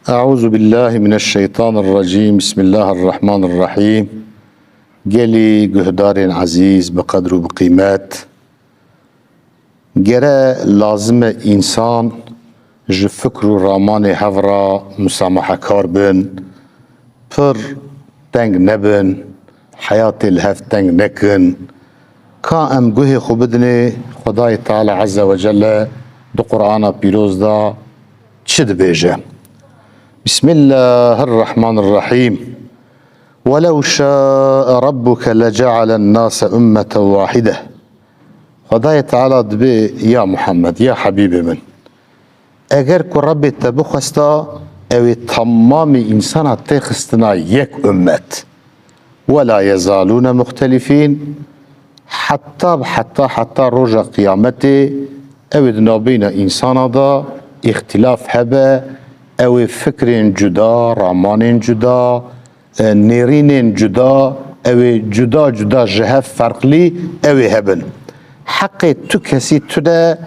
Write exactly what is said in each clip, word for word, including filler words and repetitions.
Eûzubillahimineşşeytanirrecîm. Bismillahirrahmanirrahîm. Gelî guhdarên ezîz, bi qedr û bi qîmet. Gere lazim e însan ji fikr û ramanê hev re musamahekar bin, pir teng nebin, heyatê li hev teng nekin. Ka em guhê xwe bidinê Xwedayê Teala Azze ve Celle di Qur'ana Pîroz de çi dibêje? Bismillahirrahmanirrahîm. Welew şa'e rabbuke lece'alen nase ummeten wahide. Xwedayê Teala dibê, ya Muhammed, ya Habîbê min, eger ku Rebbê te bixwesta, ew ê temamê însana tê xistina yek ummet. Ve la yezalûne muxtelifîn. Heta, heta, heta roja qiyametê ew ê di navbeyna însana de îxtîlaf hebe, ew ê fikrên cuda, ramanên cuda, e, nêrînên cuda, ew ê cuda cuda ji hev ferqlî ew ê hebin. Heqê tu kesî tune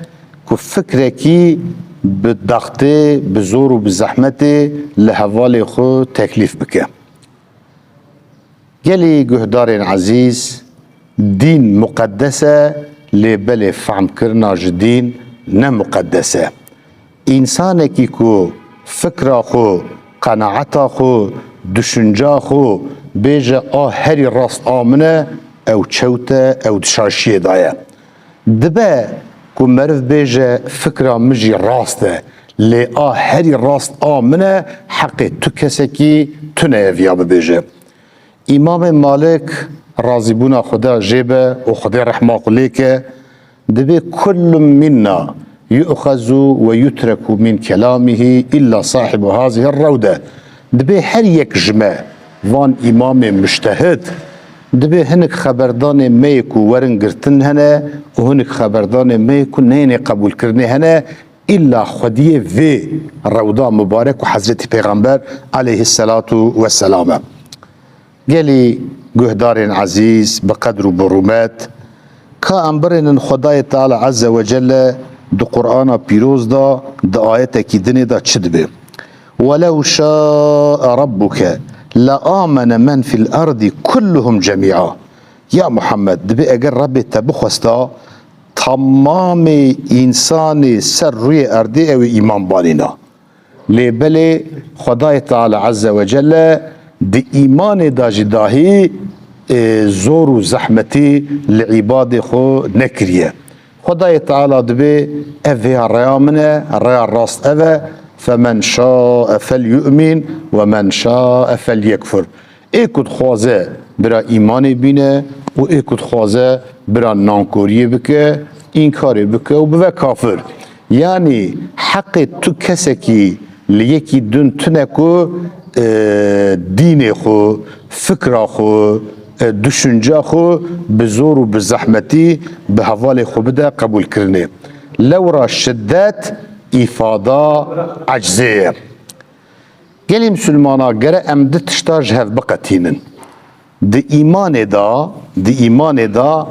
ku fikrekî bi daxtê, bi zor û bi zehmetê li hevalê xwe teklîf bike. Gelî guhdarên ezîz, dîn muqeddes e, lê belê fehmkirina ji dîn ne muqeddes e. Însanekî ku fikra xwe, qenaeta xwe, düşünca xwe bêje a herî rast a min e, ew çewt e, ew di şaşiyê de ye. Dibe ku meriv bêje fikra min jî rast e, lê a herî rast a min e, heqê tu kesekî tune ye viya bibêje. Îmamê Malik, razîbûna Xweda jê be û Xwedê rehma xwe lê ke, dibê: "Kullun minna yu'xazu ve yutreku min kelamihî illa sahibu hazihi rewde." Dibê her yek ji me, van îmamê mujtehid, dibê hinek xeberdanê me yê ku werin girtin hene û hinek xeberdanê me yê ku neyêne qebûlkirinê hene, îlla xwediyê vê rewda mubarek û Hezretî Pêxember aleyhisselatu vesselam e. Gelî guhdarên ezîz, bi qedr û bi rûmet, ka em birênin Xwedayê Teala Azze ve Celle di Qur'ana Pîroz de, di ayetekî dinê de çi dibê? "Welew şa'e rabbuke le amene men fil ardi kulluhum cemî'a." Ya Muhammed, dibê eger Rebbê te bixwesta, tamamê însanê ser rûyê erdê ew ê îman banîna. Lê belê Xwedayê Teala Azze ve Celle di îmanê de jî dahî, e, zor û zehmetî li îbadê xwe nekiriye. Xwedayê Teala dibê ev vêya rêya min e, rêya rast ev e, "Femen şa'e fel yu'min ve men şa'e fel yekfur." Ê ku dixwaze bira îmanê bîne û ê ku dixwaze bira nankoriyê bike, înkarê bike û bive kafir. Yanî heqê tu kesekî li yekî din tune ku, e, dînê xwe, fikra xwe, e, düşünca xwe bi zor û bi zehmetî bi hevalê xwe bide qebûlkirinê. Lewra şiddet îfada ecizê ye. Gelî misilmana gere em di tişta ji hev biqetînin. Di îmanê de, di îmanê de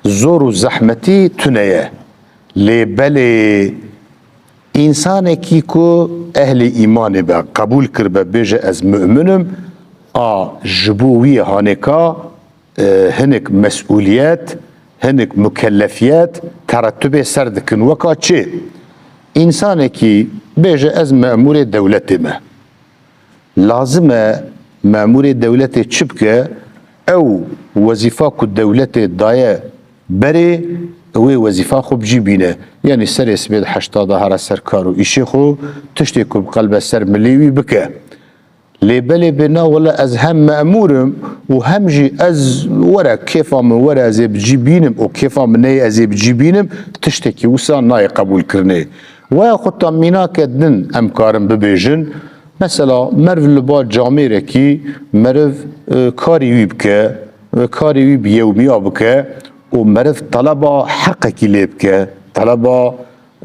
zor û zehmetî tune ye. Lê belê însanekî ku ehlê îmanê be, qebûl kiribe, bêje ez mu'min im, a ji bo wî ye hanêka, e, hinek mesûliyet, hinek mukellefiyet teretubê ser dikin. Weka çi? Însanekî bêje ez memûrê dewletê me. Lazim e memûrê dewletê çi bike? Ew wezîfa ku dewletê daye berê, wê wezîfa xwe bi cî bîne. Yanî serê sibê di heşta de here ser kar û îşê xwe, tiştê ku bi qelbe ser milê wî bike. Lê belê bê na wele ez hem memûr im û hem jî ez were kêfa min were ez ê bi cî bînim û kêfa min neyê ez ê bi cî bînim, tiştekî wisa nayê qebûlkirinê. Weya xwe ta mînake din em karin bibêjin. Mesela meriv li ba camêrekî meriv, e, karê wî bike, e, karê wî bi yewmiya bike û meriv teleba heqekî lê bike, teleba,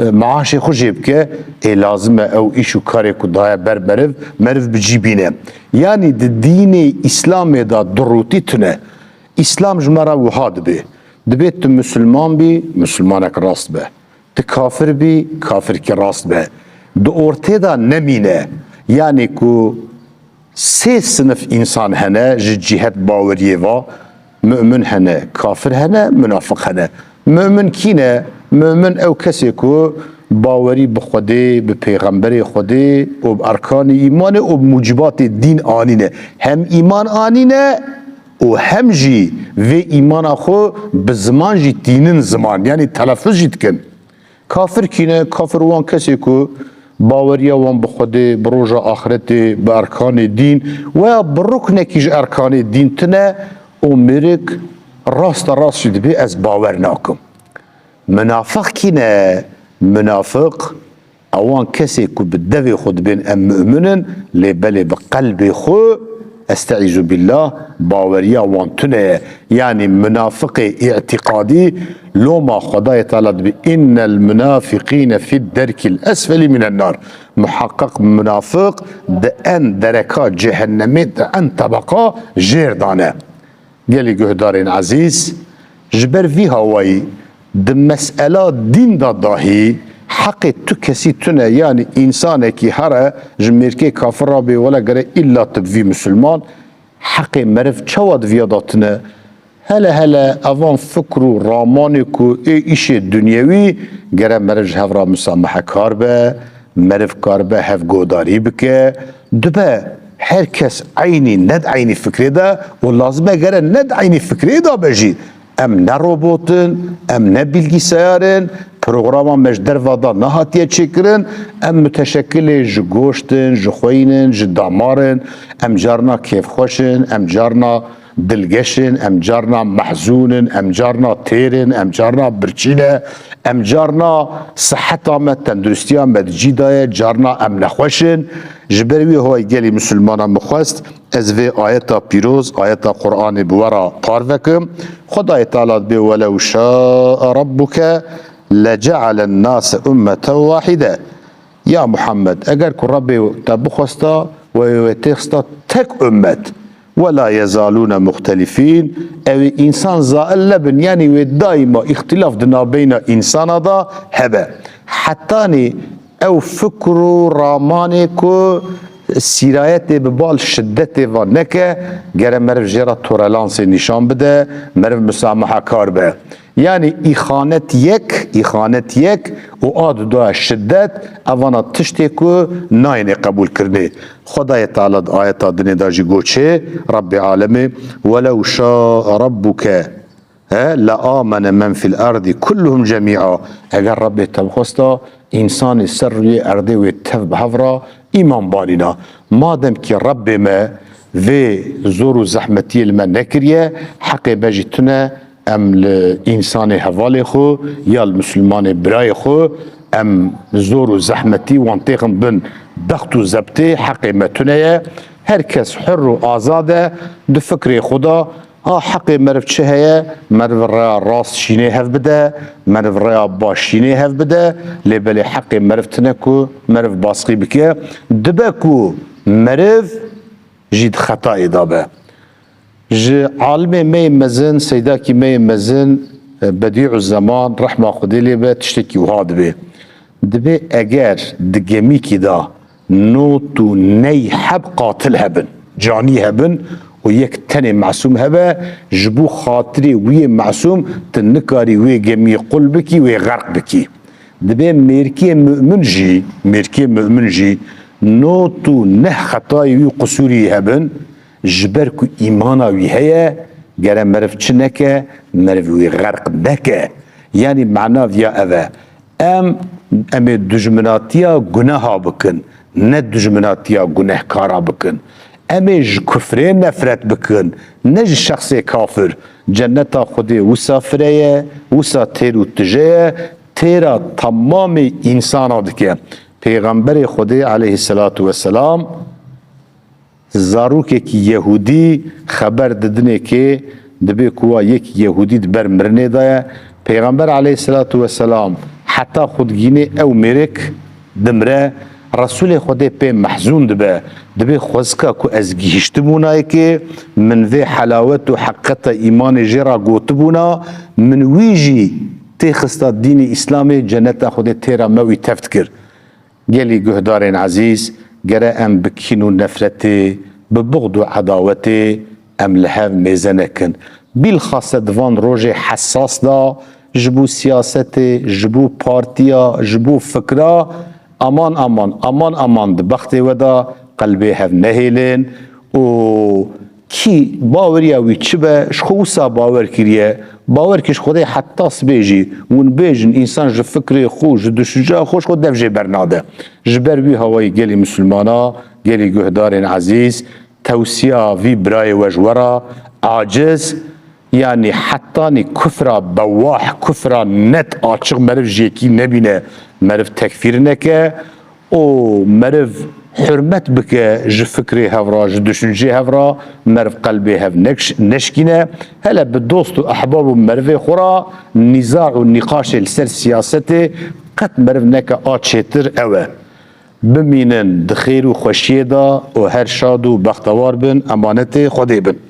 e, maaşê xwe jê bike, ê lazim e ew îş û karê ku daye ber meriv, meriv bi cî bîne. Yanî di dînê Îslamê de durûtî tune. Îslam ji me re wiha dibê. Dibê tu misilman bî, misilmanek rast be. Tu kafir bî, kafirkî rast be. Di ortê de nemîne. Yanî ku sê sinif însan hene ji cîhet baweriyê ve, mu'min hene, kafir hene, munafiq hene. Mu'min kî ne? Mu'min ew kesê ku bawerî bi Xwedê, bi pêxemberê Xwedê û bi erkanî îmanê û bi mucibatê dîn anîne. Hem îman anîne û hem jî vê îmana xwe bi ziman jî tînin ziman, yanî telefuz jî dikin. Kafir kî ne? Kafir wan kesê ku baweriya wan bi Xwedê, bi roja axretê, bi erkanê dîn, weya bi ruknekî ji erkanê dîn tune û mêrik rasta rast jî dibê ez bawer nakim. Munafiq kî ne? Munafiq ewan kesê ku bi devê xwe dibên em mu'min in, lê belê bi qelbê xwe, estaizu billah, baweriya wan tune ye. Yanî munafiqê îtîqadî loma Xwedayê Teala dibê, "Innel munafiqîne fid derkil esfelî minen nar." Muheqeq munafiq di en dereka cehennemê, di en tebeqa jêr de ne. Gelî guhdarên ezîz, ji ber vî hawayî di mesela dîn de dahî heqê tu kesî tune, yanî însanekî here ji mêrkê kafir re bê, wele gere îlla tu bivî misilman, heqê meriv çawa di viya de tune? Hele hele evan fikr û ramanê ku ê îşê dinyewî, gere meriv ji hev re musamehekar be, meriv karibe hev godarî bike, dibe her kes eynî, ne di eynî fikrê de û lazim e gere ne di eynî fikrê de be jî. Em ne robot in, em ne bilgisayar in, programa me ji derva de nehatiye çêkirin, em muteşekilê ji goşt in, ji xweyîn in, ji damar in, em carna kêfxweş in, em carna dilgeş in, em carna mehzûn in, em carna têr in, em carna birçî ne, em carna siheta me, tenduristiya me di cî de ye, carna em nexweş in. Ji ber wî hawayî gelî misilmanan min xwest ez vê ayeta pîroz, ayeta Qur'anê bi we re parve kim. Xwedayê Teala dibê, "Welew şa'a rabbuke lece'alen nase ummeten wahide." Ya Muhammed, eger ku Rebbê te bixwesta, we wê têxista tek ummet. "Ve la yezalûne muhtelifîn." Ew ê însan zail nebin, yanî wê daîma îxtilaf di navbeyna însana de hebe. Hetanî ew fikr û ramanê ku sîrayetê bi bal şiddetê ve neke, gere meriv jê re torelansê nîşan bide, meriv musamehekar be. Yanî îxanet yek, îxanet yek û a duda şiddet, evana tiştê ku nayêne qebûlkirinê. Xwedayê Teala di ayeta dinê de jî got çi? Rebbê alemê, "Welew şa'a rabbuke, he, le amene men fil ardi kulluhum cemî'a." Eger Rebbê te bixwesta, însanê ser rûyê erdê wê tev bi hev re îman banîna. Madem ki Rebbê me vê zor û zehmetiyê li me nekiriye, heqê me jî tune em li însanê hevalê xwe ya li misilmanê birayê xwe em zor û zehmetî wan têxin bin dext û zebtê, heqê me tune ye. Her kes hur û azad e di fikrê xwe de. Ha, heqê meriv çi heye? Meriv rêya rast şînê hev bide, meriv rêya baş şînê hev bide, lê belê heqê meriv tine ku meriv basqî bike. Dibe ku meriv jî di xetayê de be. Ji alimê me yê mezin, seydakî me yê mezin, e, Bedî'u Zeman, rehma Xwedê lê be, tiştekî wiha dibê. Dibê eger di gemîkî de not û ney heb qatil hebin, canî hebin û yek tenê mesûm hebe, ji bo xatirê wî yê mesûm tu nikarî wê gemiyê qul bikî, wê xerq bikî. Dibê mêrkê mu'min jî, mêrkê mu'min jî not û neh xetayê wî, qusûrî hebin, ji ber ku îmana wî heye, gere meriv çi neke, meriv wî xerq neke. Yanî mana viya ev e. Em, em ê dijminatiya guneha bikin, ne dijminatiya gunehkara bikin. Em ê ji kufrê nefret bikin, ne ji şexsê kafir. Cenneta Xwedê wisa fire ye, wisa têr û tije ye, têra temamê însana dike. Pêxemberê Xwedê aleyhisselatu vesselam, zarokekî Yehûdî xeber didinê kê, dibê ku wa yek Yehûdî di ber mirinê de ye. Pêxember aleyhisselatu vesselam heta xwe digînê ew mêrik dimre. Resûlê Xwedê pê mehzûn dibe. Dibê xwezika ku ez gihîştibûna yekê, min vê helawet û heqeta îmanê jê re gotibûna, min wî jî têxista dînê Îslamê, cenneta Xwedê têra me wî tev dikir. Gelî guhdarên ezîz, gere em bi kîn û nefretê, bi buxd û edawetê em li hev mêze nekin. Bîlxase di van rojê hesas de ji bo siyasetê, ji bo partiya, ji bo fikra aman aman, aman aman di bextê we de qelbê hev nehêlin û kî baweriya wî çi be, ji xwe wisa bawer kiriye. Bawer kir ji Xwedê heta sibê jî hûn bêjin, însan ji fikrê xwe, ji düşünceya xwe ji xwe dev jê bernade. Ji ber wî hawayî gelî misilmana, gelî guhdarên ezîz, tewsiya vî birayê we ji we re aciz, yanî hetanî kufra bewah, kufra net açiq meriv ji yekî nebîne, meriv tekfîr neke û meriv hurmet bike ji fikrê hev re, ji düşüncê hev re, meriv qelbê hev nekş-, neşkîne. Hele bi dost û ehbab û merivê xwe re nîza û nîqaşê li ser siyasetê qet meriv neke a çêtir ew e. Bimînin di xêr û xweşiyê de û her şad û bextewar bin, emanetê Xwedê bin.